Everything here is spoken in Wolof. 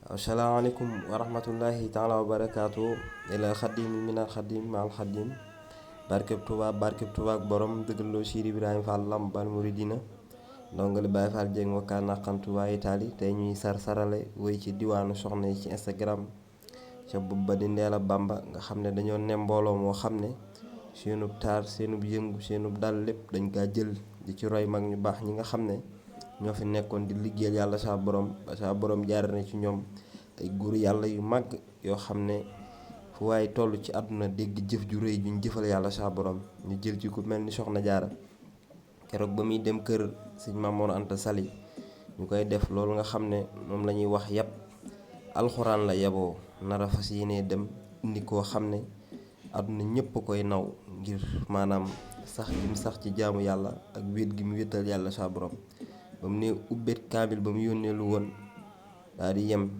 asalaamaaleykum wa rahmatullahi taala wa barakaatu ila xadim minal xadim maal xadim barkeb Tuubaa ak borom dëggaloo Siir Ibrahima Fall Lamp Baal Muridina ndongali Baay Fall Jeng wakkaan naqan Tuubaa Itaali tey ñuy sarale wéy ci diwaanu soxna yi ci Instagram ca bub ba di Ndeela Bamba nga xam ne dañoo nem mbooloo moo xam ne seenub taar seenub yëngu seenub dal lépp dañ kaa jël di ci roy mag ñu baax ñi nga xam ne ñoo fi nekkoon di liggéeyal yàlla saa borom ba saa borom jaar na ci ñoom ay góor yàlla yu màgg yoo xam ne fu waaye toll ci àdduna dégg jëf ju rëy juñ jëfal yàlla saa borom ñu jël ci ku mel ni soxna jaara keroog ba muy dem kër sëñ Mamoor Anta Sali ñu koy def loolu nga xam ne moom la ñuy wax yàpp alxuraan la yeboo nara fas yéene dem indi koo xam ne àdduna ñépp a koy naw ngir maanaam sax gi mu sax ci jaamu yàlla ak wéet gi mu wéetal yàlla saa borom ba mu ne ubbeet kaamil ba mu yónnee lu woon daal di yem